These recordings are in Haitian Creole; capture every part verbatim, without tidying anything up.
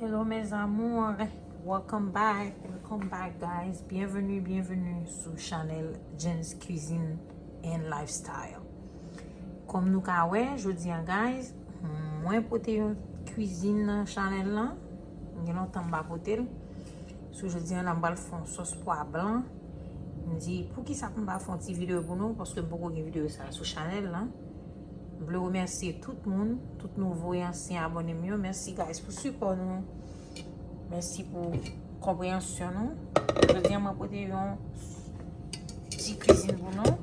Hello mes amours, welcome back, welcome back guys. Bienvenue, bienvenue sou chanèl Jen's Cuisine and Lifestyle. Kòm nou ka wè, jodi a guys, mwen pote yon kwizin nan chanèl lan. Gen lontan m pa pote l. So jodi a la m pral fè yon sòs pwa blan. M di poukisa m pa fè yon ti videyo pou nou, paske m poko gen videyo sa sou chanèl lan. M vle remèsye tout moun, tout nouvo e ansyen abòne m yo. Mèsi guys pou sipò nou. Mèsi pou konpreyansyon nou. Jodi a mwen pote yon ti kwizin pou nou.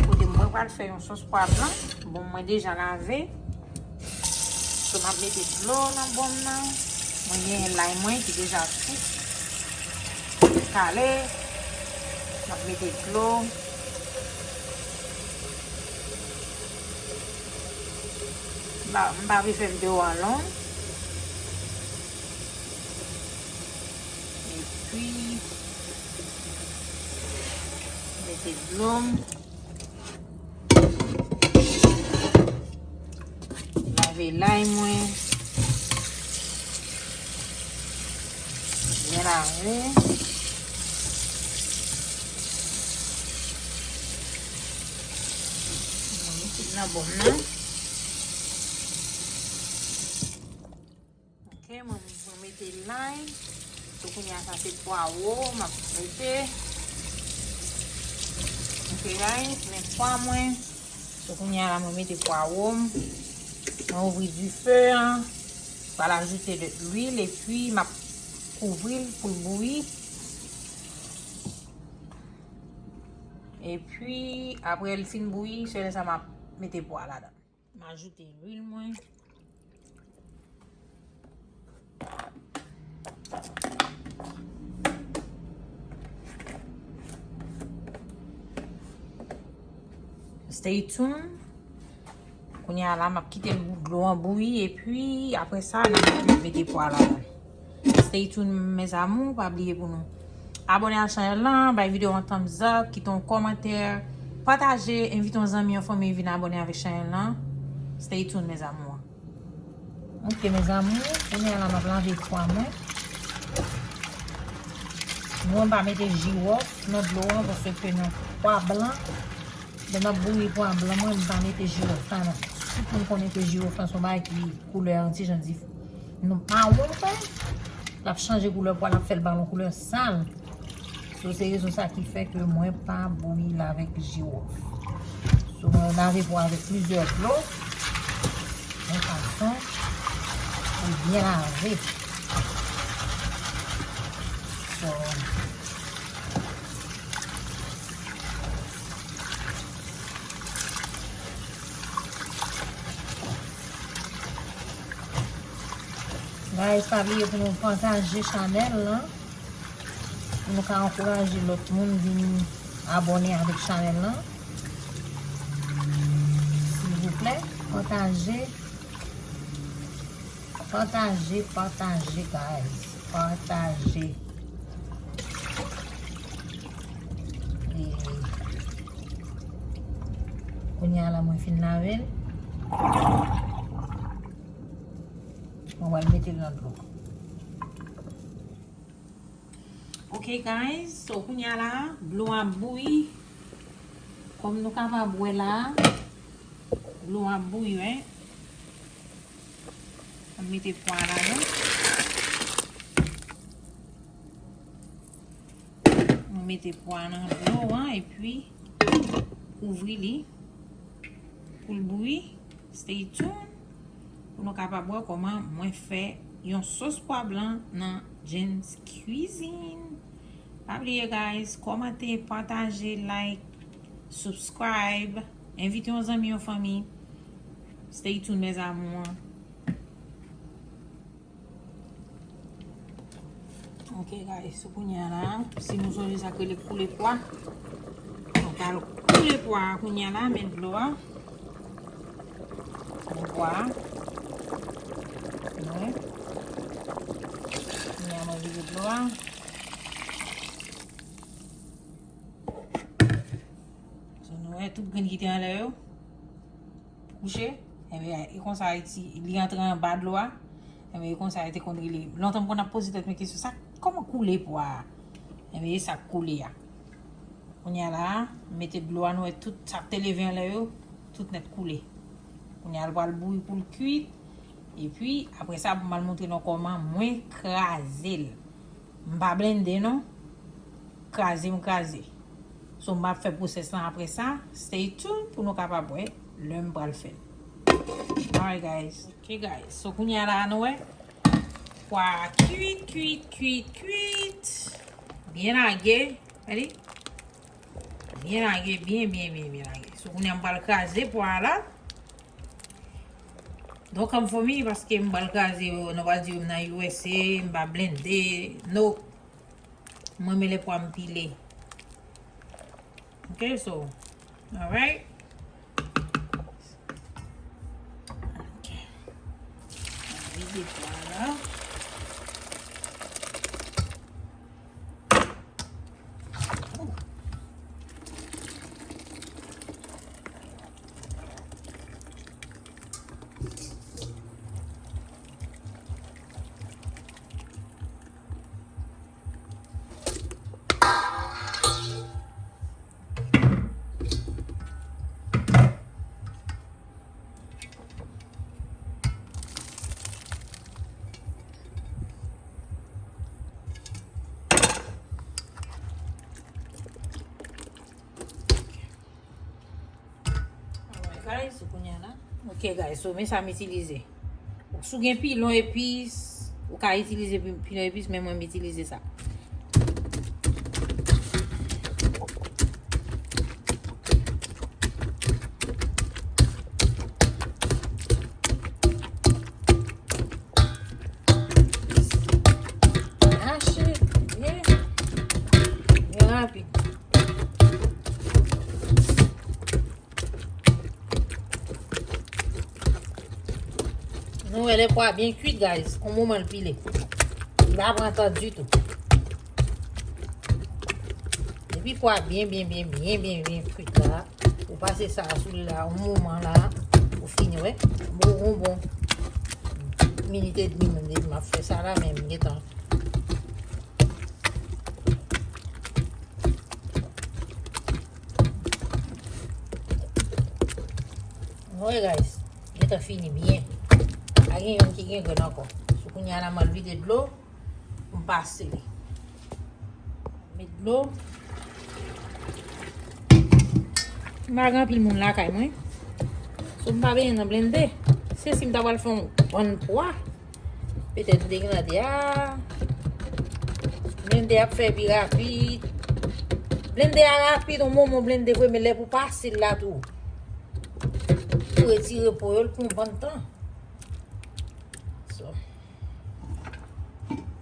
Kote mwen pral fè yon sòs pwa blan. Bon, mwen deja lave. So m ap mete dlo nan bòl nan. Mwen gen lay mwen ki deja tou kale. M ap mete dlo. M pa, m pa vle fè videyo a long. Epi, mete dlo m. Lave lay mwen. Byen lave. Mwen met tout nan bòl nan. Ok, mwen, mwen mete lay. So, kounye a sa se pwawo, m ap mete. Ok, guys, men pwa mwen. So, kounye a la, mwen mete pwawo m. Mwen ouvri dife an. Pral ajoute de lwil, epi m ap kouvri l pou l bouyi. Epi, apre l fin bouyi, se lè sa m ap mete pwa ladan. M ajoute lwil mwen. Stay tuned. Kounye a la, m ap kite dlo an bouyi, epi apre sa, n ap mete pwa ladan. Stay tuned, mes amours, pa bliye pou nou abòne ak chanèl lan, bay videyo an thumbs up, kite yon kòmantè, pataje, envite yon zanmi, yon fanmi vin abòne avèk chanèl lan. Stay tuned, mes amours. Ok, mes amours, kounye a la, m ap lave pwa mwen. Mwen pa mete jiwòf nan dlo an, paske nan pwa blan, lè m ap bouyi pwa blan mwen, m pa mete jiwòf ladan. Tout moun konnen ke jiwòf lan se yon bagay ki koulè an ti jan dif-, nou mawon, l ap chanje koulè pwa, l ap fè l ba l yon koulè sal. So, se rezon sa ki fè ke mwen pa bouyi l avèk jiwòf. So, mwen lave pwa avèk plizyè dlo. Yon fason pou l byen lave. So, Guys, pa bliye pou nou pataje chanèl lan. Pou nou ka ankouraje lòt moun vin abòne avèk chanèl lan. Silvouplè, pataje. Pataje, pataje, guys. Pataje. E kounye a la, mwen fin lave l. Mwen pral mete l nan dlo. Ok, guys. So, kounye a la, dlo a bouyi. Kòm nou kapab wè la, dlo a bouyi, wi. Mwen mete pwa ladan. Mwen mete pwa nan dlo an epi kouvri li pou l bouyi. Stay tuned pou nou kapab wè kòman mwen fè yon sòs pwa blan nan Jen's Cuisine. Pa bliye, guys, kòmante, pataje, like, subscribe, envite yon zanmi, yon fanmi. Stay tuned, mes amours. Ok, guys, so kounye a la, si nou sonje sa k rele koule pwa, nou pral koule pwa a kounye a la, men dlo a. Men pwa a. Wi. Kounye a, mwen vide dlo a. So, nou wè tout grenn ki te anlè yo kouche. Ebyen, e konsa, li antre anba dlo a. Enben, e konsa yo te konn rele. Lontan m konn ap poze tèt mwen kesyon, sa, kòman koule pwa a? Enben, e sa k koule a. Kounye a la, m mete dlo a, nou wè tout sa k te leve anlè yo, tout nèt koule. Kounye a, l pral bouyi pou l kuit. Epi, apre sa, pou m al montre nou kòman mwen kraze l. M pa blende non. Kraze m kraze. So, m ap fè pwosès lan apre sa. Stay tuned pou nou kapab wè lè m pral fè l. Alright, guys. Ok, guys. So, kounye a la, nou wè. Pwa a kuit, kuit, kuit, kuit. Byen lage. Gade. Byen lage, byen, byen, byen, byen lage. So, kounye a m pral kraze pwa a la. Don't come for me, paske m pral kraze yo, nou pral di yo m nan U S A, m pa blende. No. Mwen renmen lè pwa m pile. Ok, so, alright. Ok. Vide pwa la. Alright, guys, so kounye a la. Ok, guys, so men sa m itilize. Si w gen pilon epis, ou ka itilize pi-, pilon epis, men mwen m itilize sa. Mache byen, byen rapid. Nou wè lè pwa byen kuit, guys. On moman l pile. Li pa pran tan ditou. Depi pwa byen, byen, byen, byen, byen, byen kuit la, ou pase sa sou li la, on moman la, ou fini, wè. Bon, bon, bon. Minit edmi menm depi m ap fè sa la, men m gentan Anyway, guys, gentan fini byen. Pa gen youn ki gen grenn ankò. So, kounye a la, m al vide dlo pou m pase li. Met dlo. M pa gen anpil moun lakay mwen. So, m pa benyen nan blende. Se si m ta pral fè yon bann pwa. Petèt m te gen nan de a. Blende ap fè pi rapid. Blende a rapid, yon moman blende vre, men lè pou pase l la tou. Pou retire po yo, l pran yon bann tan. So.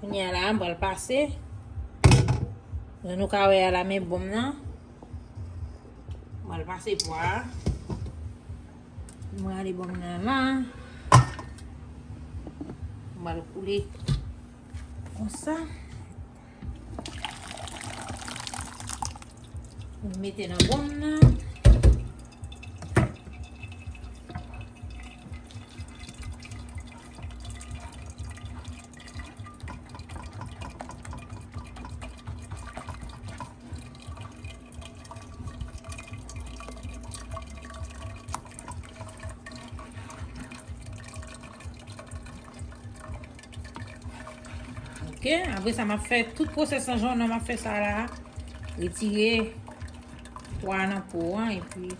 Kounye a la, m pral pase. Jan nou ka wè a la, men bon m nan. M pral pase pwa a. M rale bò m nan la. M pral koule konsa. M mete nan bò m nan. Ok, apre sa, m ap fè tout pwosès lan jan w wè m ap fè sa la. Retire pwa nan po an, epi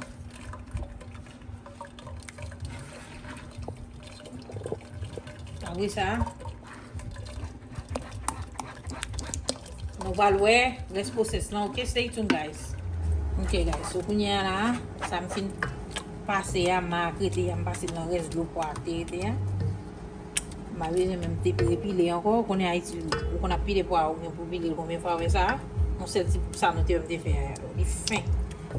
apre sa, nou pral wè rès pwosès lan, ok? Stay tuned, guys. Ok, guys, so kounye a la, sa m fin pase a, m a krete a, m pase l nan rès dlo pwa a te rete a. M pa bezwen menm te repile ankò. Ou konnen Ayiti, ou konn ap pile pwa, ou gen pou pile l konbyen fwa, wè sa? Yon sèl ti sa nou te wè m te fè a, li fen.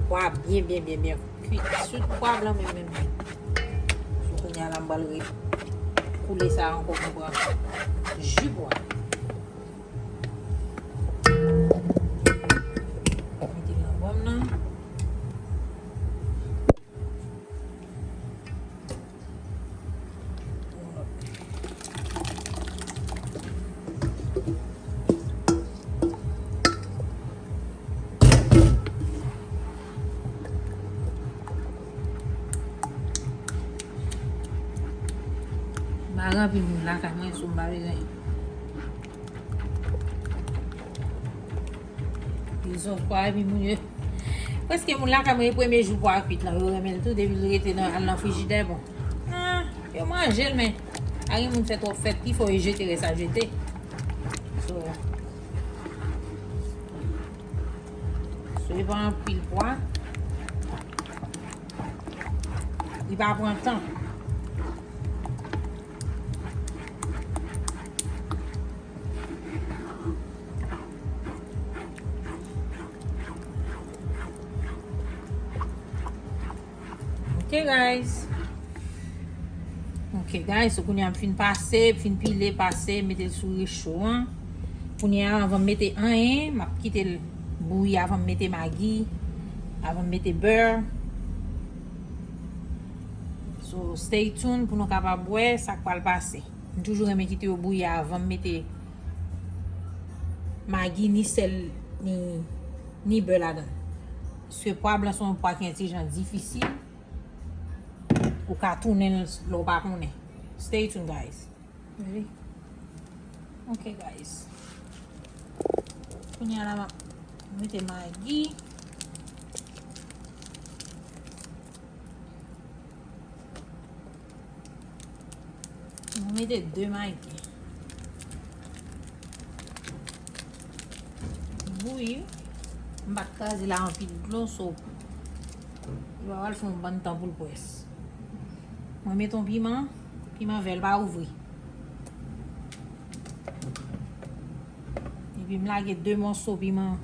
Pwa byen, byen, byen, byen kuit. Sou pwa blan menm, menm, menm. So, kounye a la, m pral re-, koule sa ankò, m pran ji pwa. Mete l nan bò m nan. Yon lòt. Anpil moun lakay mwen, so m pa bezwen. Yo sòf pwa, epi moun yo. Prèske moun lakay mwen, e premye jou pwa kwit lan, yo renmen l tou, depi l rete nan, al nan frijidè, bon. Ah, yo manje l, men pa gen moun fè twòp fèt, pi fò yo jete rès a jete. So, so, e pa anpil pwa. Li pa pran tan. Ok, guys. Ok, guys, so kounye a m fin pase, fin pile, pase, mete l sou recho an. Kounye a, anvan m mete anyen, m ap kite l bouyi avan m mete magi, avan m mete bè. So, stay tuned pou nou kapab wè sa k pral pase. M toujou renmen kite yo bouyi avan m mete magi, ni sèl, ni, ni bè ladan. Paske pwa blan se yon pwa ki yon ti jan difisil. Ou ka tounen l lè w pa konnen. Stay tuned, guys. Ready? Ok, guys. Kounye a la, m ap mete magi. Mwen mete de magi. Bouyi. M pa t kraze la anpil dlo, so li pa pral fè yon bann tan pou l pwès. Mwen mete yon piman, piman vè l pa ouvri. Epi m lage de mòso piman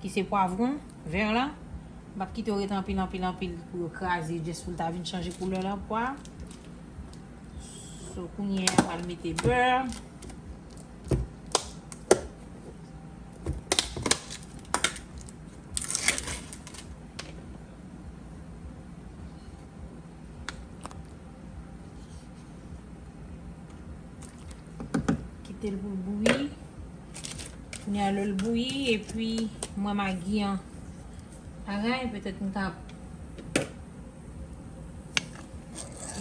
ki se pwavwon vè la. M p ap kite yo ret anpil, anpil, anpil pou yo kraze, just pou l ta vin chanje koulè lan pwa. So, kounye a, m al mete bè. Kite l pou l bouyi. Kounye a, lè l bouyi, epi m wè magi an pa gen, petèt m ta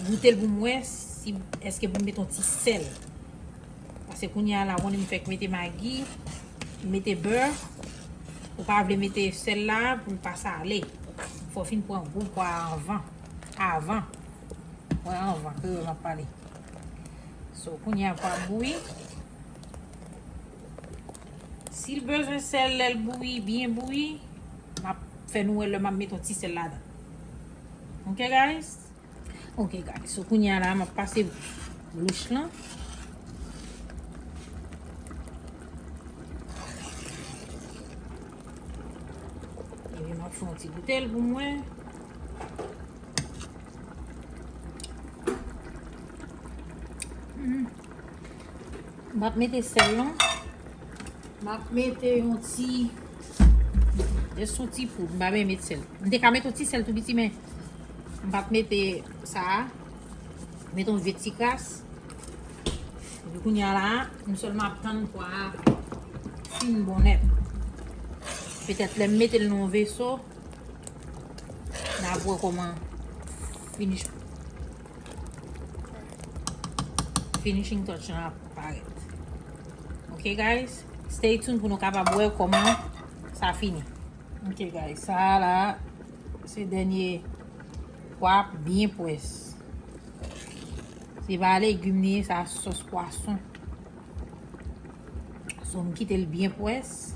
goute l pou m wè si, èske pou m mete yon ti sèl. Paske kounye a la, konnen m fèk mete magi, m mete bè. Ou pa vle mete sèl la pou l pa sale. Fò w fin pran gou pwa a anvan. Avan. Wè, anvan, kreyòl m ap pale. So, kounye a pwa bouyi. Si l bezwen sèl, lè l bouyi, byen bouyi, m ap fè nou wè lè m ap mete yon ti sèl ladan. Ok, guys? Ok, guys. So, kounye a la, m ap pase bouch lan. Epi, m ap fè yon ti goute l pou mwen. Mm. M p ap mete sèl, non. M ap mete yon ti, just yon ti poud. M pa menm met sèl. M te ka mete yon ti sèl tou piti, men m p ap mete sa a. Mete yon vye ti kras. Epi kounye a la, m sèlman ap tann pwa a fin bon nèt. Petèt lè m mete l nan yon veso, n ap wè kòman finish, finishing touch lan ap parèt. Ok, guys? Stay tuned pou nou kapab wè kòman sa fini. Ok, guys, sa a la, se dènye pwa byen pwès. Se pa legim li ye, sa sòs pwason. So, m kite l byen pwès.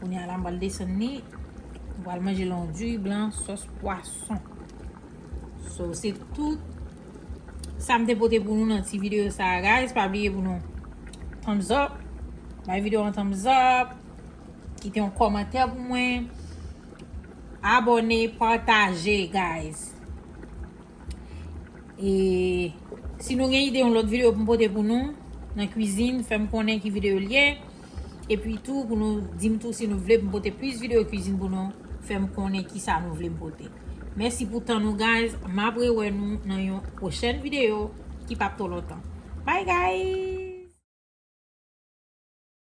Kounye a la, m pral desann li. M pral manje l yon diri blan sòs pwason. So, se tout sa m te pote pou nou nan ti videyo sa a, guys. Pa bliye pou nou thumbs up. Bay videyo an thumbs up. Kite yon kòmantè pou mwen. Abòne, pataje, guys. E si nou gen ide yon lòt videyo pou m pote pou nou nan kwizin, fè m konnen ki videyo l ye. Epi tou, pou nou di m tou si nou vle pou m pote plis videyo kwizin pou nou, fè m konnen kisa nou vle m pote. Mèsi pou tan nou, guys. M ap rewè nou nan yon pwochèn videyo ki p ap twò lontan. Bye, guys!